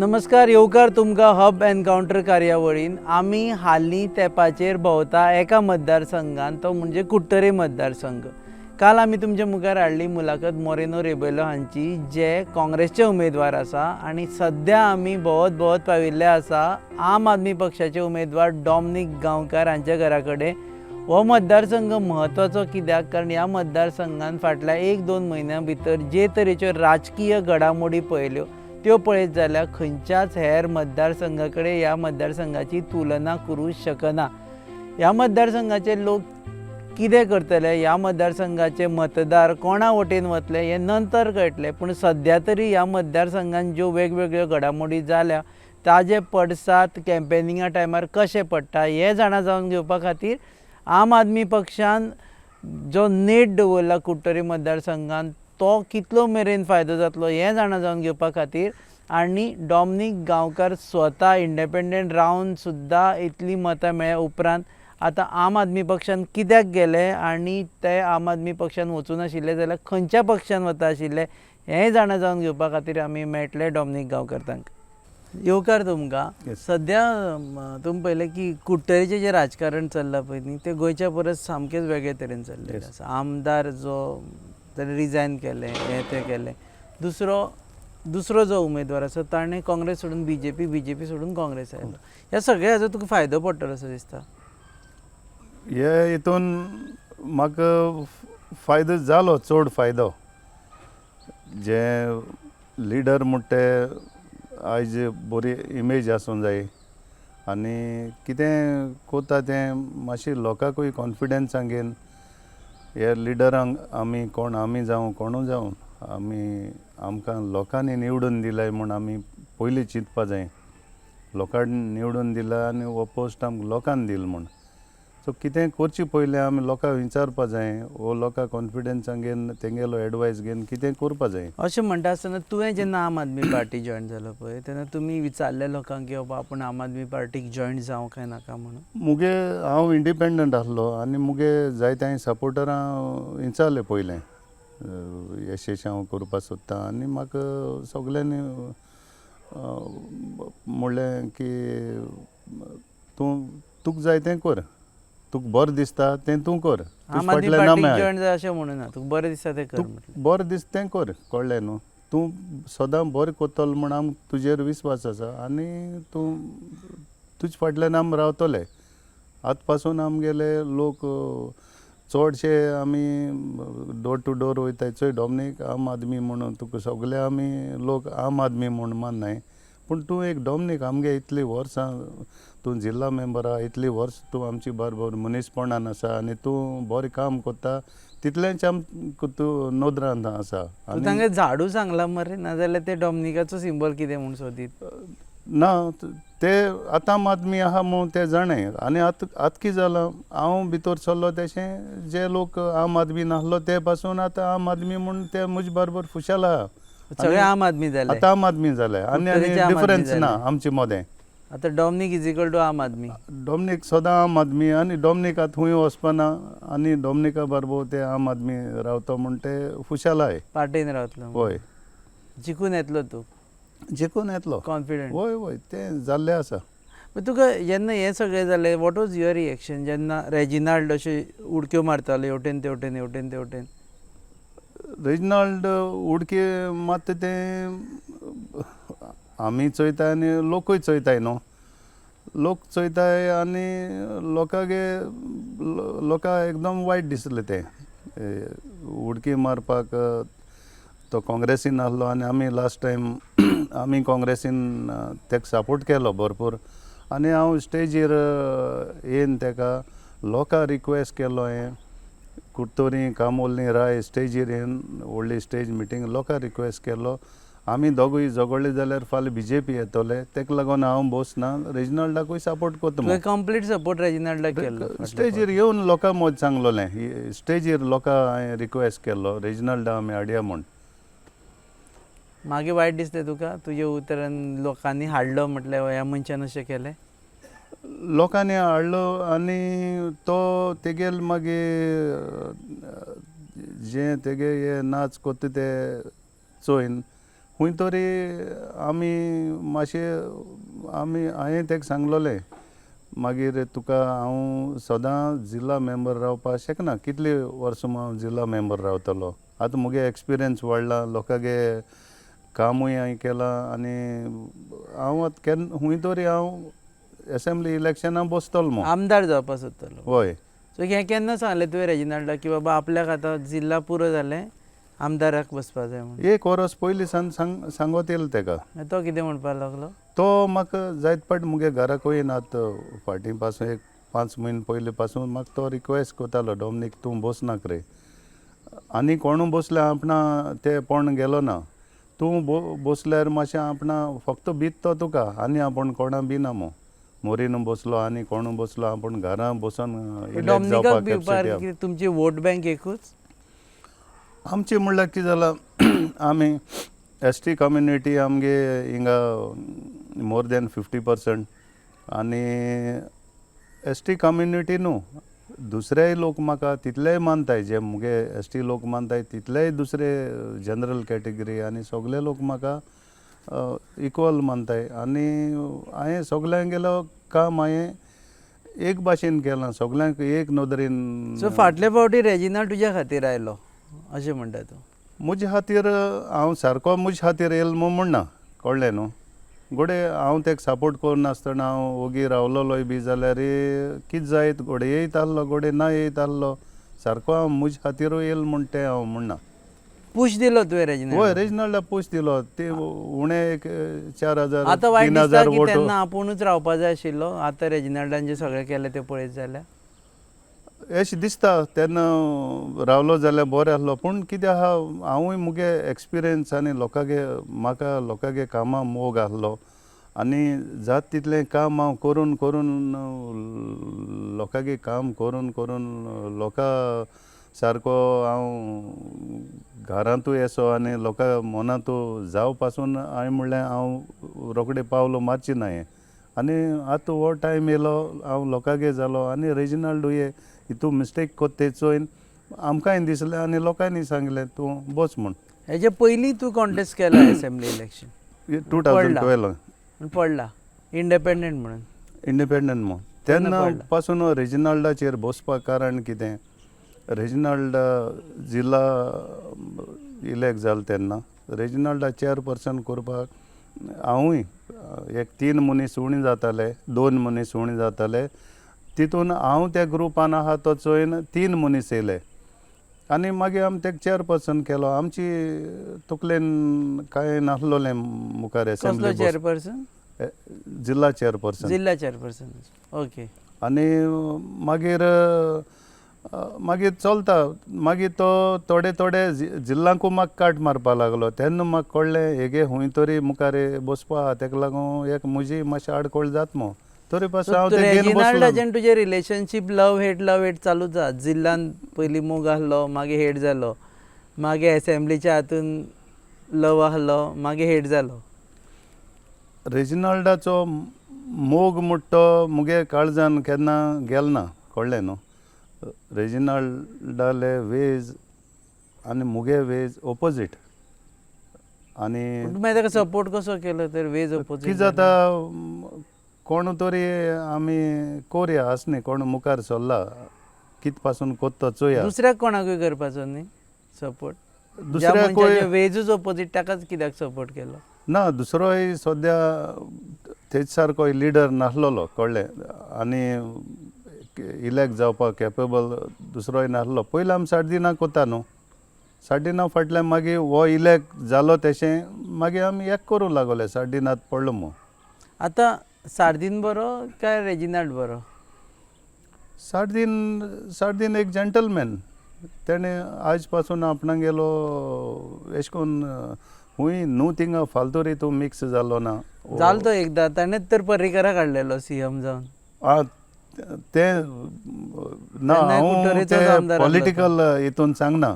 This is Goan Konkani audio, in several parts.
नमस्कार, येवकार तुमकां हब एनकावंटर कार्यावळीन. आमी हालीं तेंपाचेर भोंवता एका मतदारसंघान, तो म्हणजे कुडटरे मतदारसंघ. काल आमी तुमच्या मुखार हाडली मुलाखत मोरेनो रेबेलो हांची, जे काँग्रेसचे उमेदवार आसा, आनी सद्या आमी भोंवत भोंवत पाविल्ले आसा आम आदमी पक्षाचे उमेदवार डॉमनीक गांवकार हांच्या घरा कडेन. हो मतदारसंघ म्हत्वाचो कित्याक? कारण ह्या मतदारसंघान फाटल्या एक दोन म्हयन्यां भितर जे तरेच्यो राजकीय घडामोडी पळयल्यो त्यो पळयत जाल्यार खंयच्याच हेर मतदारसंघा कडेन ह्या मतदारसंघाची तुलना करूं शकना. ह्या मतदारसंघाचे लोक कितें करतले, ह्या मतदारसंघाचे मतदार कोणा वटेन वतले हें नंतर कळटलें, पूण सद्या तरी ह्या मतदारसंघान ज्यो वेगवेगळ्यो घडामोडी जाल्या ताजे पडसाद कॅम्पेनिंगा टायमार कशें पडटा हें जाणा जावन घेवपा खातीर आम आदमी पक्षान जो नेट दवरला कुडटरी मतदारसंघान तो कितलो मेरेन फायदो जातलो हें जाणा जावन घेवपा खातीर, आनी डॉमनीक गांवकार स्वता इंडिपेंडंट रावन सुद्दां इतलीं मतां मेळ्ळ्या उपरांत आतां आम आदमी पक्षान कित्याक गेले आनी ते आम आदमी पक्षान वचूनाशिल्ले जाल्यार खंयच्या पक्षान वता आशिल्ले हें जाणा जावन घेवपा खातीर आमी मेळटले डॉमनीक गांवकार तांकां. येवकार तुमकां. सद्या तुमी पळयलें की कुडटरेचें जें राजकारण चल्लां पळय न्ही, तें गोंयच्या परस सामकेंच वेगळे तरेन चल्लेलें आसा. आमदार जो ताणें रिजायन केलें, हें तें केलें, दुसरो दुसरो जो उमेदवार आसा ताणें काँग्रेस सोडून बीजेपी, बीजेपी सोडून काँग्रेस आयलो. ह्या सगळ्या हाचो तुका फायदो पडटलो असो दिसता? हे हितून म्हाका फायदो जालो, चड फायदो. जे लिडर म्हणटा ते आयज बरी इमेज आसूंक जाय आनी कितें कोत्ता तें मातशें लोकांकूय कॉन्फिडन्सान घेवन हे लिडरांक आमी कोण, आमी जावं कोणूय जावं, आमी आमकां लोकांनी निवडून दिलाय म्हूण आमी पयलीं चिंतपा जाय. लोकांनी निवडून दिला आनी हो पोस्ट आमकां लोकांनी दिला म्हूण, सो कितें करचें पयलीं आमी लोकांक विचारपा जाय वो लोकांक कॉन्फिडन्सान घेवन तेंगेलो एडवायस घेवन कितें करपा जाय. अशें म्हणटा आसतना तुवें जेन्ना आम आदमी पार्टी जॉयन जालो पळय तेन्ना तुमी विचारलें लोकांक की बाबा आपूण आम आदमी पार्टीक जॉयन जावं काय नाका म्हणून? मुगे हांव इंडिपेंडंट आसलो आनी मुगे जायत्या सपोर्टरां विचारलें पयलें अशें अशें हांव करपाक सोदतां, आनी म्हाका सगल्यांनी म्हणलें की तूं तुका जाय तें कर, तुका बरें दिसता तें तूं कर, आम आदमी पार्टीक जॉयन जाय अशें म्हणून ना, तुका बरें दिसता तें कर, बरें दिसता तें कर, कळ्ळें न्हू, तूं सदां बरें करतलो म्हूण आमकां तुजेर विस्वास आसा आनी तूं तुजे फाटल्यान आमी रावतले. आतां पासून आमगेले लोक चडशे आमी डोर टू डोर वयताय, चोय डॉमनीक आम आदमी म्हणून तुका सगळे आमी लोक आम आदमी म्हूण माननाय, पूण तूं एक डॉमनीक आमगे इतलीं वर्सां तूं जिल्ला मेंबर आहा, इतलीं वर्स तूं आमची बरोबर मनीसपणान आसा आनी तूं बरें काम करता, तितलेंच आमकां तूं नदरांत आसा. आनी तांकां झाडू सांगलां मरे, नाजाल्यार ते डॉमनिकाचो सिंबल कितें म्हूण सोदीत ना ते आतां आम आदमी आहा म्हूण ते जाणाय. आनी आतां आतां कितें जालां, हांव भितर सरलो तशें जे लोक आम आदमी नासलो ते पासून आतां आम आदमी म्हूण ते म्हजे बरोबर खुशाल आहा, सगळे आम आदमी जाले, आतां आम आदमी जाले आनी आनी डिफरन्स ना आमचे मदें. आतां डॉमनीक is equal to आम आदमी, डॉमनीक सदां आम आदमी आनी डॉमनीक आतां खूंय वचपाना आनी डॉमनिका बरोबर ते आम आदमी रावता म्हूण ते खुशाल आहाय. पार्टेन रावतलो, हय, जिखून येतलो तूं, जिखून येतलो, कॉन्फिडंट. हय हय, तें जाल्लें आसा. तुका जेन्ना हें सगळें जालें, what was your reaction जेन्ना रेजिनाल्ड अशें उडक्यो मारताले हेवटेन तेवटेन हेवटेन तेवटेन? रेजिनाल्ड उडकी मारता तें आमी चोयताय आनी लोकूय चोयताय न्हू, लोक चोयताय आनी लोकांगे लोकांक एकदम वायट दिसलें तें उडकी मारपाक. तो काँग्रेसीन आसलो आनी आमी लास्ट टायम आमी काँग्रेसीन तेका सपोर्ट केलो भरपूर, आनी हांव स्टेजीर येवन तेका लोकांक रिक्वेस्ट केलो हांवें, कुडतरी कामोर्ली राय स्टेजीर येवन व्हडली स्टेज मिटींग लोकांक रिक्वेस्ट केलो, आमी दोगूय झगडले जाल्यार फाल्यां बीजेपी येतले, तेका लागून हांव बसना, रेजिनाल्डाकूय सपोर्ट करता. कंप्लीट सपोर्ट रेजिनाल्डाक केलो, स्टेजीर येवन लोकां मद सांगलोलें, स्टेजीर लोकांक हांवें रिक्वेस्ट केल्लो रेजिनाल्डा आमी हाडया म्हूण. मागीर वायट दिसलें तुका तुजे उतरान लोकांनी हाडलो म्हटल्यार ह्या मनशान अशें केलें? लोकांनी हाडलो आनी तो तेगेल मागीर जे तेगे हे नाच करता ते चोयन खूंय तरी आमी मातशे आमी हांवें ताका सांगलोलें मागीर तुका हांव सदां जिल्ला मेंबर रावपाक शकना, कितले वर्सां हांव जिल्ला मेंबर रावतलो. आतां मुगे एक्सपिरियन्स वाडला, लोकांगे कामूय हांवें केलां आनी हांव आतां केन्ना खूंय तरी हांव एसेंब्ली इलेक्शनाक बसतलो म्हूण. आमदार जावपाक सोदतलो. हय. सो हें केन्ना सांगलें तुवें रेजिनाल्डाक की बाबा आपल्याक आतां जिल्ला पुरो जालें, आमदाराक बसपा जाय म्हणून? एक वरस पयलीं सान सांगत येयलें तेका. तो कितें म्हणपाक लागलो? तो म्हाका जायत फावट मुगे घराकूय नात फाटीं पासून एक 5 म्हयने पयलीं पासून म्हाका तो रिक्वेस्ट करतालो, डॉमनीक तूं बसनाक रे, आनी कोणू बसले आपणा ते पण गेलो ना, तूं बसल्यार मातशें आपणा फक्त बीत तो तुका आनी आपूण कोणा बिना मू, मोरीन बसलो आनी कोणू बसलो आपूण घरा बसून इलेक्ट जावपाक कॅपॅसिटी. तुमची वोट बँक एकूच? आमची म्हणल्यार कितें जालां, आमी एस टी कम्युनिटी आमगे हिंगा मोर दॅन 50% आनी एस टी कम्युनिटी न्हू दुसरेय लोक म्हाका तितलेय मानताय, जे मुगे एस टी लोक मानताय तितलेय दुसरे जनरल कॅटेगरी आनी सगळे लोक म्हाका इक्वल मानताय. आनी हांवें सगल्यांगेलो काम हांवें एक भाशेन केलां, सगल्यांक एक नदरेन. सो फाटले फावटी रेजिनाल्ड तुज्या खातीर आयलो अशें म्हणटा तूं? म्हजे खातीर हांव सारको म्हजे खातीर येयलो म्हूण म्हणना, कळ्ळें न्हू. घोडये हांव ताका सपोर्ट करनासतना हांव ओगी रावलोलोय बी जाल्यार कितें जायत, घोडये येयत आहलो घोडये ना येयत आहलो, सारको हांव म्हजे खातीरूय येयलो म्हूण तें हांव म्हणना. पूश दिलो तुवें रेजिनाल्ड? हय, रेजिनाल्डाक पूश दिलो. ते उणें एक 4,000 आतां वायट दिसता 3,000 की वोट. तेन्ना आपुणूच रावपा जाय आशिल्लो, आतां रेजिनाल्डान जें सगळें केलें तें पळयत जाल्यार अशें दिसता तेन्ना रावलो जाल्यार बरें आसलो. पूण कितें आहा, हांवूय मुगे एक्सपिरियन्स आनी लोकांगे म्हाका लोकांगे कामां मोग आसलो आनी जाता तितलें काम हांव करून करून लोकांगे काम करून करून लोकां सारको हांव घरांतूय येसो आनी लोकां मनांतू जावं पासून हांवें म्हणलें हांव रोखडें पावलो मारची ना हें. आनी आतां हो टायम येयलो हांव लोकांगे जालो आनी रेजिनाल्डूय हितू मिस्टेक कोत्ता ते चोयन आमकांय दिसलें आनी लोकांनी सांगलें तूं बस म्हूण. हेजे पयलीं तूं कॉन्टेस्ट केला एसेंब्ली इलेक्शन 2012 पडला इंडिपेंडंट म्हणून? इंडिपेंडंट म्हूण. तेन्ना पासून रेजिनाल्डाचेर बसपाक कारण कितें, रेजिनाल्ड जिल्ला इलेक्ट जालो तेन्ना रेजिनाल्डा चेअरपर्सन करपाक हांवूय एक 3 मनीस उणें जाताले, 2 मनीस उणें जाताले, तितून हांव त्या ग्रुपान आहा तो चोयन 3 मनीस येयले आनी मागीर आमी तेका चेअरपर्सन केलो. आमची तकलेन कांय नासलोलें मुखार एसेंब्ली. चेअरपर्सन? जिल्ला चेअरपर्सन. जिल्ला चेअरपर्सन, ओके. आनी मागीर मागीर चलता मागीर तो थोडे थोडे जिल्लांकू म्हाका काट मारपाक लागलो. तेन्ना म्हाका कळ्ळें हेगे खूंय तरी मुखार बसपा आहा, तेका लागून एक म्हजी मातशी आडखळ जाता म्हूण. तरी पासून हांव तें घेवन बसलो. तुजें रिलेशनशीप लव हेट चालूच आहा. जिल्लान पयलीं मोग आहलो, मागीर हेट जालो, मागीर एसेंब्लीच्या हातून लव आहलो, मागीर हेट जालो. रेजिनाल्डाचो मोग म्हणटा तो मुगे काळजान केन्ना गेलो ना, कळ्ळें न्हू. रेजिनाल्डाले वेज आनी मुगे वेज ओपोजीट. आनी मागीर ताका सपोर्ट कसो केलो तर वेज ओपोजीट? कितें जाता, कोण तरी आमी कोरया आस न्ही, कोण मुखार सरला कितें पासून कोत्ता चोया. दुसऱ्याक कोणाकूय करपाचो न्ही सपोर्ट? दुसऱ्याकूय वेजूच ओपोजीट ताकाच कित्याक सपोर्ट केलो? ना, दुसरोय सद्या तेच सारको लिडर नासलेलो, कळ्ळें, आनी इलेक्ट जावपाक कॅपेबल दुसरोय नासलो. पयलीं आमी सार्दिना कोत्ता न्हू, सार्दिना फाटल्यान मागीर हो इलेक्ट जालो तेशें मागीर आमी एक करूं लागले, सार्दिनात पडलो म्हूण. आतां सार्दीन बरो काय रेजिनाल्ड बरो? सार्दीन एक जॅन्टलमॅन. तेणें आयज पासून आपणागेलो एशें कोन्न खूंय न्हू थिंगा फालतू तूं मिक्स जालो ना. जालो तो एकदां, ताणेंच तर पर्रीकराक हाडलेलो सी एम जावन. आं, तें ना, हांव तें पॉलिटिकल हितून सांगना,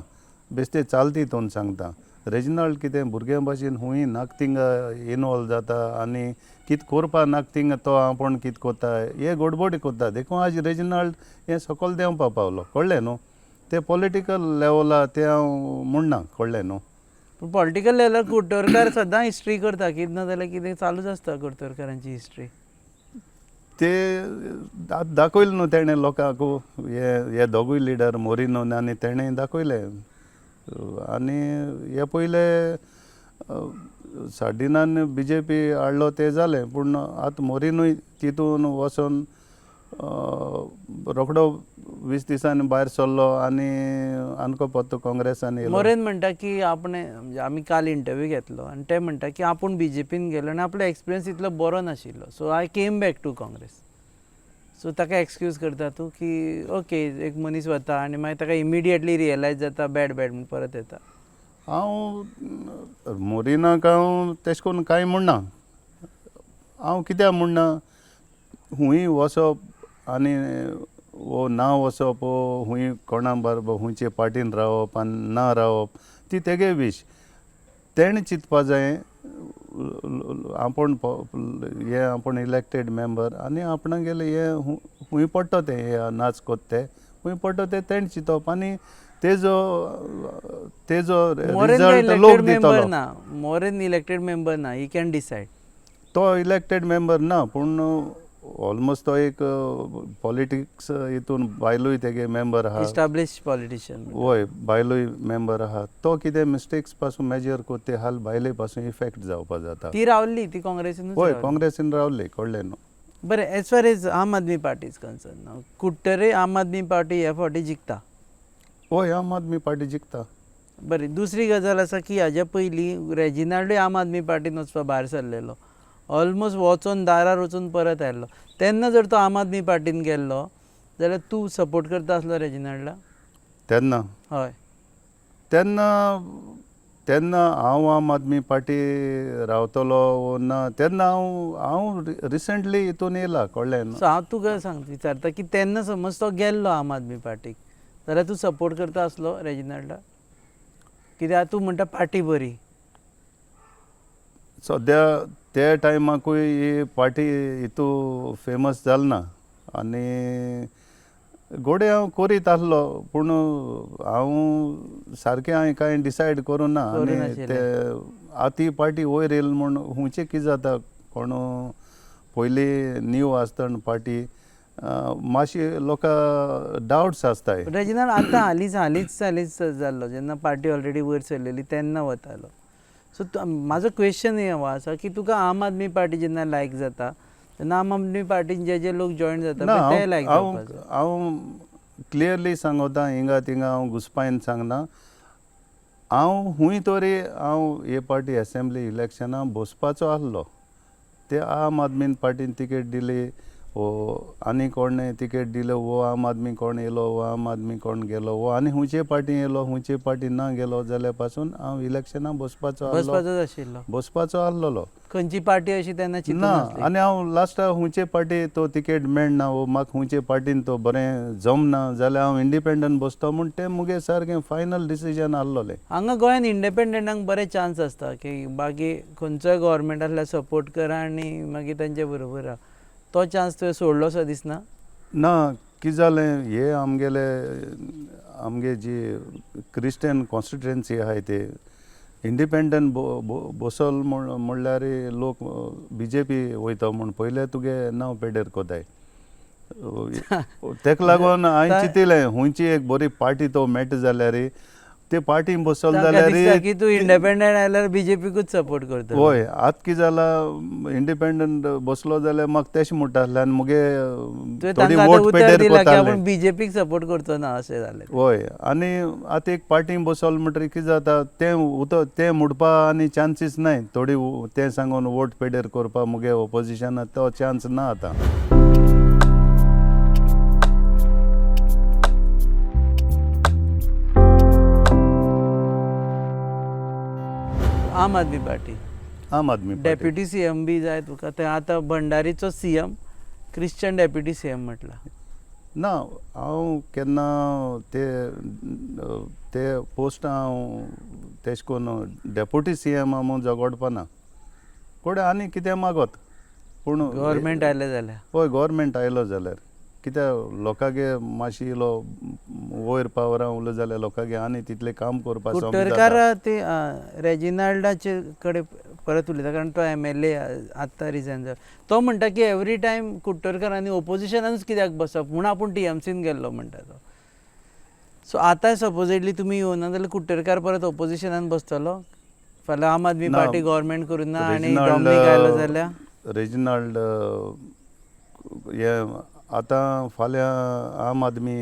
बेश्टे चालती हितून सांगता. रेजिनाल्ड कितें भुरग्यां भाशेन खूंय नाक थिंगा इनवॉल्व जाता आनी कितें करपा नाक थिंगा तो आपूण कितें कोत्ता हे गडबडी कोत्ता. देखून आज रेजिनाल्ड हें सकयल देंवपा पावलो, कळ्ळें न्हू. तें पॉलिटिकल लेवला तें हांव म्हणना, कळ्ळें न्हू. पूण पॉलिटिकल लेवलार कुडतरकार सदां हिस्ट्री करता, कितें ना जाल्यार कितें चालूच आसता कुडतरकारांची हिस्ट्री. ते दाखयलें न्हू तेणें लोकांक, हे हे दोगूय लिडर मोरिनोन आनी तेणें दाखयलें. आनी हे पयले सार्डिनान बीजेपी हाडलो तें जालें, पूण आतां मोरिनूय तितून वचोन रोखडो 20 दिसांनी भायर सरलो आनी आमकां परतो काँग्रेसान येयलो. मोरेन म्हणटा की आपणे, म्हणजे आमी काल इंटरव्यू घेतलो आनी ते म्हणटा की आपूण बीजेपीन गेलो आनी आपलो एक्सपिरियन्स इतलो बरो नाशिल्लो, so I came back to Congress. So ताका एक्सक्यूज करता तूं की ओके एक मनीस वता आनी मागीर ताका इमिडिएटली रियलायज जाता बॅड बॅड म्हूण परत येता. हांव मोरिनाक हांव तेश कोन्न कांय म्हणना. हांव कित्याक म्हणना, हुंय वचप आनी वो ना वचप वो हुंय कोणा बरोबर हुंयचे पार्टीन रावप आनी ना रावप ती तेगे वीश. तेणें चिंतपा जाय आपूण हे आपूण इलेक्टेड मेंबर आनी आपणागेलें हें हुंय पडटा तें हे नाच कोत्ता ते हुंय पडटा तें तेणें चिंतप आनी तेजो तेजो रिजल्ट लोक दितलो. ना, मोरेन इलेक्टेड मेंबर ना, he can decide. तो इलेक्टेड मेंबर ना, पूण ऑलमोस्ट तो एक पॉलिटिक्स हितून बायलूय तेगे मेंबर आहा, इस्टाब्लिश पॉलिटिशियन. वय बायलूय मेंबर आहा. तो कितें मिस्टेक्स पासून मेजर कोत्ता ते हाल बायले पासून इफेक्ट जावपा जाता. ती रावली, ती काँग्रेसीन. वय काँग्रेसीन रावली, कळ्ळें न्हू. बरें, as far as Aam Aadmi Party is concern, Curtorim Aam Aadmi party हे फावटी जिखता. हय, आम आदमी पार्टी जिखता. बरें, दुसरी गजाल आसा की हाज्या पयलीं रेजिनाल्डूय आम आदमी पार्टीन वचपा भायर सरलेलो, ऑलमोस्ट वचोन दारार वचून परत आयलो. तेन्ना जर तो आम आदमी पार्टीन गेल्लो जाल्यार तूं सपोर्ट करता आसलो रेजिनाल्डा तेन्ना? हय, तेन्ना तेन्ना हांव आम आदमी पार्टी रावतलो वो ना तेन्ना हांव हांव रिसंटली हितून येयला, कळ्ळें न्हू. सो हांव तुका सांग विचारता की तेन्ना समज तो गेल्लो आम आदमी पार्टीक जाल्यार तूं सपोर्ट करता आसलो रेजिनाल्डा? कित्याक तूं म्हणटा पार्टी बरी. सद्या त्या टायमाकूय ही पार्टी हितू फेमस जाल ना आनी घोडे हांव करीत आसलो, पूण हांव सारकें हांवें कांय डिसायड करूं ना. आनी ते आतां ही पार्टी वयर येयली म्हूण हुंयचें कितें जाता, कोण पयलीं न्यू आसतना पार्टी मातशी लोकां डावट्स आसताय. रेजिनाल्ड आतां हालींच हालींच हालींच जाल्लो, जेन्ना पार्टी ऑलरेडी वयर सरलेली तेन्ना वतालो. सो म्हाजो क्वेश्चन हे आसा की तुका आम आदमी पार्टी जेन्ना लायक जाता तेन्ना आम आदमी पार्टीन जे जे लोक जॉयन जाता ते लायक जावपाक. हांव क्लियरली सांगता, हिंगा थिंगा हांव घुसपायन सांगना. हांव हुंय तरी हांव हे पार्टी एसेंब्ली इलेक्शनाक बसपाचो आसलो, ते आम आदमी पार्टीन तिकेट दिली वो आनी कोणें तिकेट दिलो वो आम आदमी कोण येयलो वो आम आदमी कोण गेलो वो आनी हुंयचे पार्टी येयलो हुंयचे पार्टी ना गेलो जाल्यार पासून हांव इलेक्शनाक बसपाचो बसपाचोच आशिल्लो, बसपाचो आसलेलो. खंयची पार्टी अशी तेन्ना ना, आनी हांव लास्टाक हुंयचे पार्टी तो तिकेट मेळना वो म्हाका हुंयचे पार्टीन तो बरें जमना जाल्यार हांव इंडिपेंडंट बसतो म्हूण तें मुगे सारकें फायनल डिसिजन आसलेलें. हांगा गोंयांत इंडिपेंडंटांक बरे चान्स आसता की बाकी खंयचोय गव्हर्मेंट आसल्यार सपोर्ट करा आनी मागीर तांचे बरोबर राव. तो चान्स तुवें सोडलोसो दिसना? ना, कितें जालें हे आमगेले आमगे जी क्रिस्टियन कॉन्स्टिट्युएन्सी आहाय ते इंडिपेंडंट बसल म्हणल्यार लोक बीजेपी वयता म्हूण पयले तुगे नांव पेडेर कोताय. तेका लागून हांवें चिंतिलें हुंयची एक बरी पार्टी तो मेळटा जाल्यार ते पार्टीन बसल जाल्यार की तूं इंडिपेंडंट आयल्यार बीजेपीकूच सपोर्ट करता. हय, आतां कितें जालां इंडिपेंडंट बसलो जाल्यार म्हाका तेश म्हणटा आसलें आनी मुगे थोडी वोट पेडेर कोताले. बीजेपीक सपोर्ट करचो ना अशें जालें. हय, आनी आतां एक पार्टीन बसल म्हणटकीर कितें जाता तें उतर तें म्हणपा आनी चान्सीस नाय, थोडी तें सांगून वोट पेडेर करपा मुगे ओपोजिशनाक तो चान्स ना आतां. Aam Aadmi Party, Aam Aadmi Party deputy CM B जाय तुका, ते आतां भंडारीचो सीएम क्रिश्चन डेप्युटी सीएम म्हटला. ना, हांव केन्ना ते ते पोस्ट हांव तेश कोन्न डेप्युटी सीएम म्हूण झगडपा ना, कोण आनी कितें मागत, पूण गव्हर्मेंट आयलें जाल्यार. हय, गव्हर्मेंट आयलो जाल्यार कित्याक लोकांगे मातशी इलो वयर पावरां उरलो जाल्यार लोकांगे आनी तितलें काम करपा सम जाता. कुट्टरकार ते रेजिनाल्डाचे कडेन परत उलयता, कारण तो एमएलए आत्तां रिजायन जालो. तो म्हणटा की एवरी टायम कुट्टरकारांनी ओपोजिशनानूच कित्याक बसप म्हूण आपूण टीएमसीन गेल्लो म्हणटा तो. सो आतां सपोजेडली तुमी येवना जाल्यार कुट्टरकार परत ओपोजिशनान बसतलो. फाल्यां आम आदमी ना, पार्टी गव्हर्मेंट करूं ना आनी रेजिनाल्ड, डॉमनीक आयलो जाल्यार रेजिनाल्ड हे आतां फाल्यां आम आदमी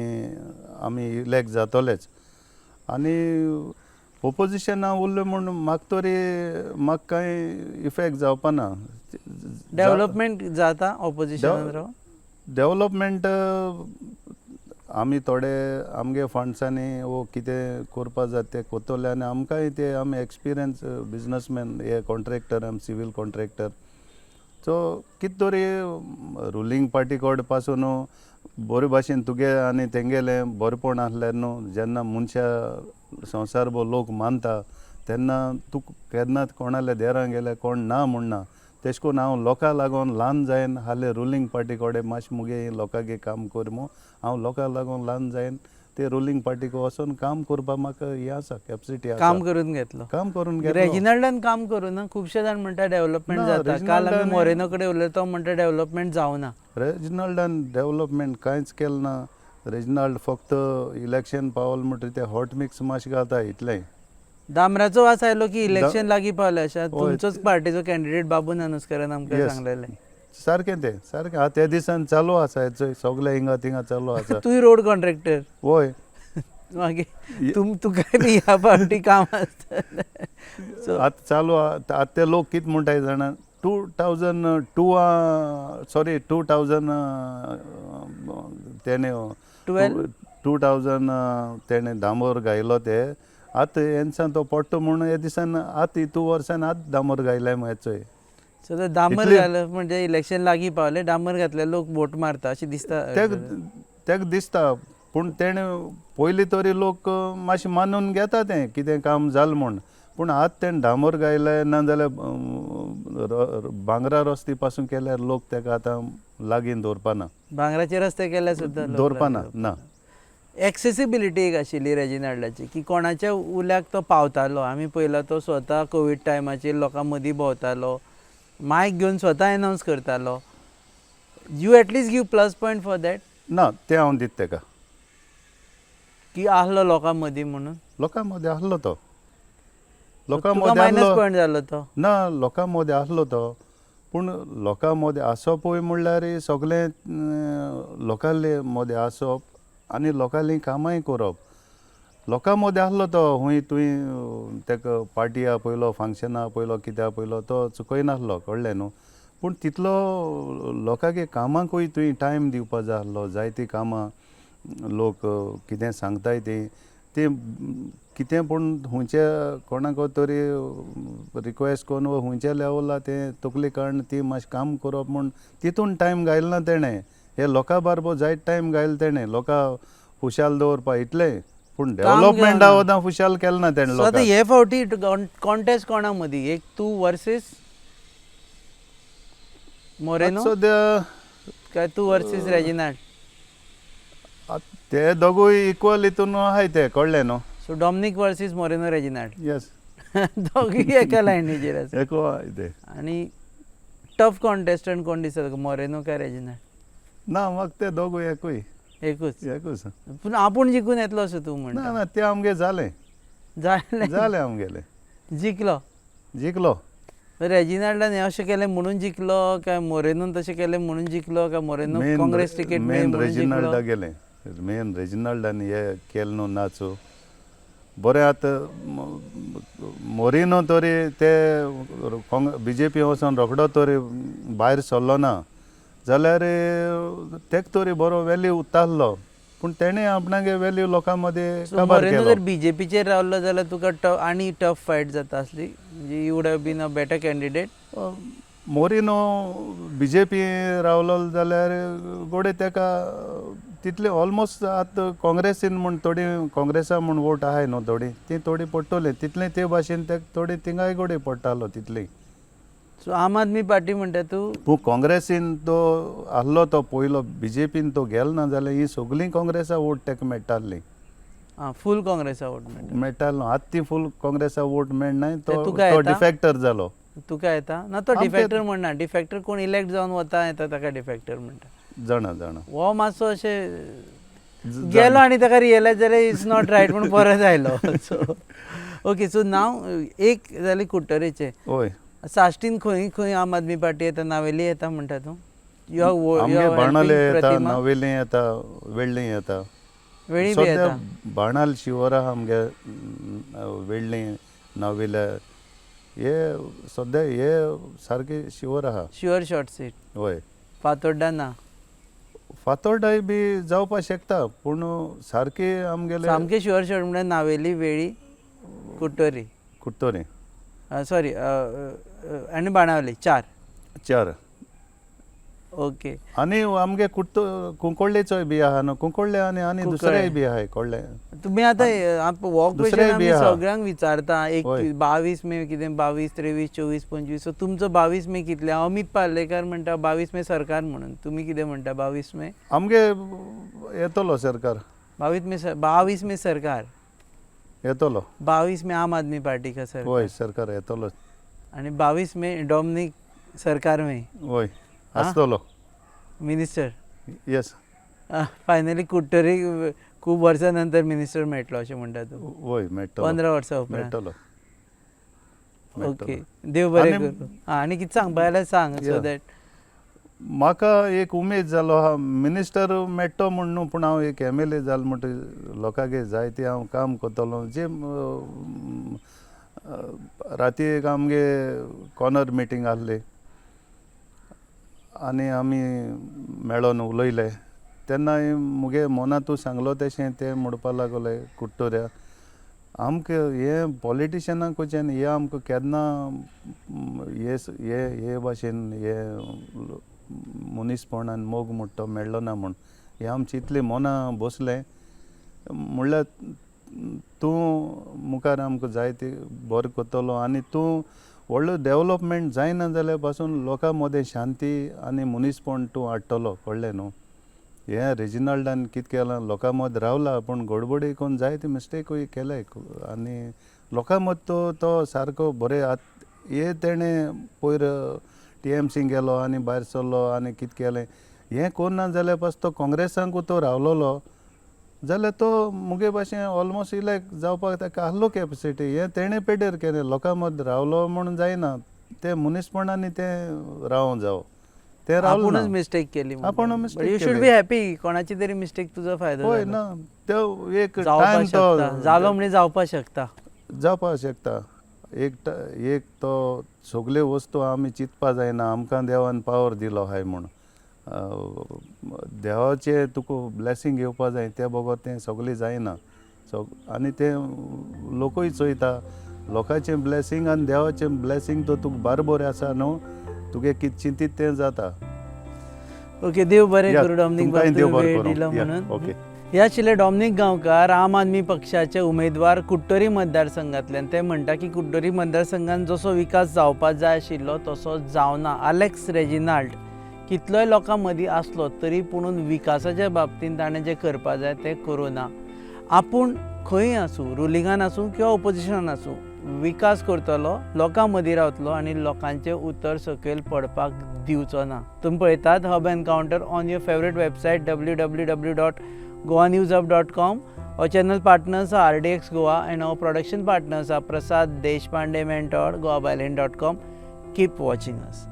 आमी इलेक्ट जातलेच आनी ओपोजिशना उरलें म्हूण म्हाका तरी म्हाका कांय इफेक्ट जावपा ना. डेव्हलपमेंट जाता ओपोजिशनान रावन? डेवलपमेंट आमी थोडे आमगे फंड्सांनी वो कितें करपा जाता तें करतले आनी आमकांय ते आमी एक्सपिरियन्स बिजनसमॅन हे कॉन्ट्रॅक्टर, आमी सिवील कॉन्ट्रॅक्टर. सो कितें तरी रुलींग पार्टी कडेन पासून न्हू बरे भाशेन तुगे आनी तेंगेलें बरेपण आसल्यार न्हू जेन्ना मनशा संवसार भर लोक मानता तेन्ना तूं केन्नाच कोणाल्या देरां गेल्यार कोण ना म्हणना. तेश कोन्न हांव लोकां लागून ल्हान जायन हाले रुलींग पार्टी कडेन मातशें मुगे लोकांगे काम कर म्हूण हांव लोकां लागून ल्हान जायन ते रुलींग पार्टीक वचोन काम करपाक म्हाका हें आसा, कॅपसिटी आसा. काम करून घेतलो. काम करून घेतलो. रेजिनाल्डान काम करूं ना. खुबशे जाण म्हणटा डेव्हलपमेंट ना, जाता. काल आमी रेजिनाल्डान मोरेनो कडेन उलयता, तो म्हणटा डेव्हलपमेंट जावना. रेजिनाल्डान डेव्हलपमेंट कांयच केलें ना. रेजिनाल्ड फक्त इलेक्शन पावल म्हणटकीर ते हॉट मिक्स मातशें घालता इतलें. डांबराचो वास आयलो की इलेक्शन लागीं पावलें अशें हय. तुमचोच पार्टीचो कॅन्डिडेट बाबू नानोस्करान आमकां Yes. सांगलेलें. सारकें तें सारकें. आतां त्या दिसान चालू आसा, चोय सगळें हिंगा थिंगा चालू आसा. तूंय रोड कॉन्ट्रॅक्टर. वय. मागीर तुकाय बी ह्या पावटी काम आसतलें. सो आतां चालू आतां ते लोक कितें म्हणटाय जाणा, 2002, सॉरी 2000 तेणें 12? 2000 तेणें डांबर घायलो ते आतां हेन्सान तो पडटा म्हूण हे दिसान आतां हितू वर्सान आतां डांबर घायलाय मगे चोय. सो ते डांबर घालप म्हणजे इलेक्शन लागीं पावलें, डांबर घातल्यार लोक वोट मारता अशें दिसता. तेका दिसता, पूण तेणें पयलीं तरी लोक मातशें मानून घेता तें कितें काम जालें म्हूण. पूण आतां तेणें डांबर घायलें ना जाल्यार भांगरा रस्ते पासून केल्यार लोक तेका आतां लागीं दवरपाना. भांगराचे रस्ते केल्यार सुद्दां लोक दवरपाना लागीं ना. एक्सेसिबिलिटी एक आशिल्ली रेजिनाल्डाची की कोणाच्या उल्याक तो पावतालो. आमी पळयला तो स्वता कोवीड टायमाचेर लोकां मदीं भोंवतालो, मायक घेवन स्वता एनावन्स करतालो. You at least give plus point for that? ना, तें हांव दिता तेका. की आहलो लोकां मदीं म्हणून. लोकां मदीं आहलो तो. लोकां तुका मदीं मायनस आहलो. पॉयंट जालो तो. ना, लोकां मदीं आहलो तो, पूण लोकां मदीं आसपूय म्हणल्यार सगळें लोकांले मदीं आसप आनी लोकांलीं कामांय करप. लोकां मदीं आहलो तो, हूंय तुवें तेका पार्टी आपयलो, फंक्शना आपयलो, कितें आपयलो, तो चुकयनासलो, कळ्ळें न्हू. पूण तितलो लोकांगे कामाकूय तुवें टायम दिवपा जाय आहलो. जायतीं कामां लोक कितें सांगताय तीं तीं कितें, पूण हुंयच्या कोणाक तरी रिक्वेस्ट करून वो हुंयच्या लेवला तें तकली काडून ती मातशें काम करप म्हूण तितून टायम घायलो ना तेणें. हे लोकां बारबो जायत टायम घायलो तेणें लोकां खुशाल दवरपा इतलें, पूण काम डेवलपमेंटा घेवना. वदां खुशाल केलें ना तेणें सो आतां लोकांक. हे फावटी कॉन्टेस्ट कोणा मदीं, एक तूं वर्सीस मोरेनो सद्या काय तूं वर्सीस रेजिनाल्ड? ते दोगूय इक्वल हितून आहाय ते, कळ्ळें न्हू. So Dominic versus Moreno Reginald. Yes. दोगूय एका लायनीचेर आसा. एको आहाय ते. आनी टफ कॉन्टेस्टंट कोण दिसता तुका, मोरेनो काय रेजिनाल्ड? ना, म्हाका ते दोगूय एकूय. एकूच. एकूच. पूण आपूण जिखून येतलो असो तूं ना म्हणटा. ना, ते आमगे जालें. जालें. जालें आमगेलें. जिखलो. जिखलो. रेजिनाल्डान हें अशें केलें म्हणून जिखलो काय मोरेनोन तशें केलें म्हणून जिखलो काय मोरेनो काँग्रेस तिकेट मेळ्ळी मेन म्हणून जिखलो? रेजिनाल्डा गेलें. मेन रेजिनाल्डान हे केलें न्हू नाचू बरें. आतां मोरिनो तरी ते बीजेपी वचोन रोखडो तरी भायर सरलो ना जाल्यार तेका तरी बरो वेल्यू उरतासलो, पूण तेणें आपणागे वेल्यू लोकां मदीं सो काबार मोरेनो केलो. जर बीजेपीचेर रावलो जाल्यार तुका आनी टफ फायट जाता आसली, म्हणजे you would have been a better candidate. Moreno BJP रावलो जाल्यार गोडे तेका तितले ऑलमोस्ट आतां काँग्रेसीन म्हूण थोडी काँग्रेसा म्हूण वोट आहाय न्हू थोडी, ती थोडी पडटली तितले ते भाशेन तेका थोडी थिंगाय गोडे पडटालो तितली. सो आम आदमी पार्टी म्हणटा तूं? पूण काँग्रेसीन तो आहलो तो पयलो, बीजेपीन तो गेलो ना जाल्यार ही सगळीं काँग्रेसा वोट तेका मेळटाली. आं, फूल काँग्रेसा वोट मेळटा. मेळटालो. आतां ती फूल काँग्रेसा वोट मेळनाय, ते तो तुका तो येता? डिफेक्टर जालो. तुका येता ना तो डिफेक्टर म्हणना, डिफेक्टर कोण इलेक्ट जावन वता येता ताका डिफेक्टर म्हणटा. जाणा जाणा. हो मातसो अशें गेलो आनी ताका रियलायज जालें it's not right म्हूण परत आयलो. सो ओके, सो नाव एक जालें कुडटरेचें. हय. साश्टीन खंय खंय आम आदमी पार्टी येता, नावेली येता म्हणटा तूं? You आमगे बाणाले are येता, प्रतिमा नावेले येता, वेळ्ळी येता. वेळी बी सद्या येता. बाणाल शिवर आहा आमगे, वेळ्ळी नावेले हे सद्या हे सारके शिवर आहा. Sure short seat. हय. फातोड्डा ना. फातोर्डाय बी जावपा शकता, पूण सारके आमगेले सामके शुअर शॉर्ट म्हणल्यार नावेली, वेळी, कुडटरी, कुडटरी, सॉरी, आनी बाणावली, चार. चार. ओके. आनी आमगे कुडतो कुंकोळ्ळेचोय बी आहा न्हू, कुंकोळ्ळे आनी आनी कुंकळ्ळे. दुसरेय बी आहाय कोळ्ळे. तुमी आतां हो क्वेश्चन दुसरेय आमी बी आहा. सगळ्यांक विचारता. एक हय. 22 मे कितें, 22 23 24 25, सो तुमचो 22 मे कितले? अमीत पार्लेकर म्हणटा 22 मे सरकार म्हणून, तुमी कितें म्हणटा 22 मे? आमगे येतलो सरकार. 22 मे, 22 मे सरकार येतलो. 22 मे आम आदमी पार्टी का सरकार. हय, सरकार येतलो. आनी 22 मे डॉमनीक सरकार मे. हय, आसतलो. मिनिस्टर. येस. फायनली कुडटरी खूब वर्सां नंतर मिनिस्टर मेळटलो अशें म्हणटा तूं? हय, मेळटलो. 15 वर्सां उपरांत. मेळटलो. ओके, देव बरें करूं. आनी कितें सांगपा जाल्यार सांग, सो that म्हाका एक उमेद जालो आहा, मिनिस्टर मेळटो म्हूण न्हू, पूण हांव एक एम एल ए जालो म्हणटकीर लोकांगे जायते हांव काम करतलो. जे राती एक आमगे कॉर्नर मिटींग आहली आनी आमी मेळोन उलयले, तेन्ना मुगे मनांतू सांगलो तशें ते म्हणपा लागले, कुडटऱ्या आमकां हे पॉलिटिशनां कडच्यान हे आमकां केन्ना हे हे हे भाशेन हे मनीसपण आनी मोग म्हणटा तो मेळ्ळो ना म्हूण हे आमची इतली मनां बसलें. म्हणल्यार तूं मुखार आमकां जायते बरें करतलो आनी तूं व्हडलो डेवलपमेंट जायना जाल्यार पासून लोकां मदें शांती आनी मनीसपण तूं हाडटलो, कळ्ळें न्हू. हें रेजिनाल्डान कितें केलां, लोकां मद रावला पूण गडबडी करून जायते मिस्टेकूय केले आनी लोकां मद तो तो सारको बरें. आतां हे तेणें पयर टीएमसीन गेलो आनी भायर सरलो आनी कितें केलें हें करना जाल्यार पासून तो काँग्रेसांकूय तो रावलोलो जाल्यार तो मुगे भाशेन ऑलमोस्ट इलेक्ट जावपाक ताका आहलो कॅपेसिटी. हें तेणें पेड्डेर केलें, लोकां मद रावलो म्हूण जायना, तें मनीसपणांनी तें रावों जावो, तें रावलो आपुणूच ना. मिस्टेक केली. आपूण mistake you should केली. बी हॅपी, कोणाची तरी मिस्टेक तुजो फायदो हय जालो. ना, तो एक जावपा टायम तो शकता, जालो म्हणजे जावपा शकता. जावपाक शकता. एक तो सगल्यो वस्तू आमी चिंतपा जायना, आमकां देवान पावर दिलो आहाय म्हूण, देवाचें तुका ब्लेसींग घेवपा जाय, ते बगर तें सगळें जायना. आनी तें लोकूय चोयता, लोकांचें ब्लेसींग आनी देवाचें ब्लेसींग तो तुका बारबोर आसा न्हू, तुगे कितें चिंतीत तें जाता. ओके, देव बरें या, करूं डॉमनीक तुमकांय बाब, देव तुवें बरें वेळ करूं. दिलो या, म्हणून. ओके. ह्या आशिल्ले डॉमनीक गांवकार, आम आदमी पक्षाचे उमेदवार कुडटरी मतदारसंघांतल्यान. ते म्हणटा की कुडटरी मतदारसंघात जसो विकास जावपाक जाय आशिल्लो तसो जावना. आलेक्स रेजिनाल्ड कितलोय लोकां मदीं आसलो तरी पुणून विकासाच्या बाबतींत ताणें जें करपा जाय तें करूं ना. आपूण खंय आसूं, रुलिंगान आसूं किंवा ओपोजिशनान आसूं, विकास करतलो, लोकां मदीं रावतलो आनी लोकांचें उतर सकयल पडपाक दिवचो ना. तुमी पळयतात hub encounter on your favourite website www.goanewshub.com. Our channel partners are RDX Goa and our production partners are Prasad Deshpande Mentor, goabyline.com. Keep watching us.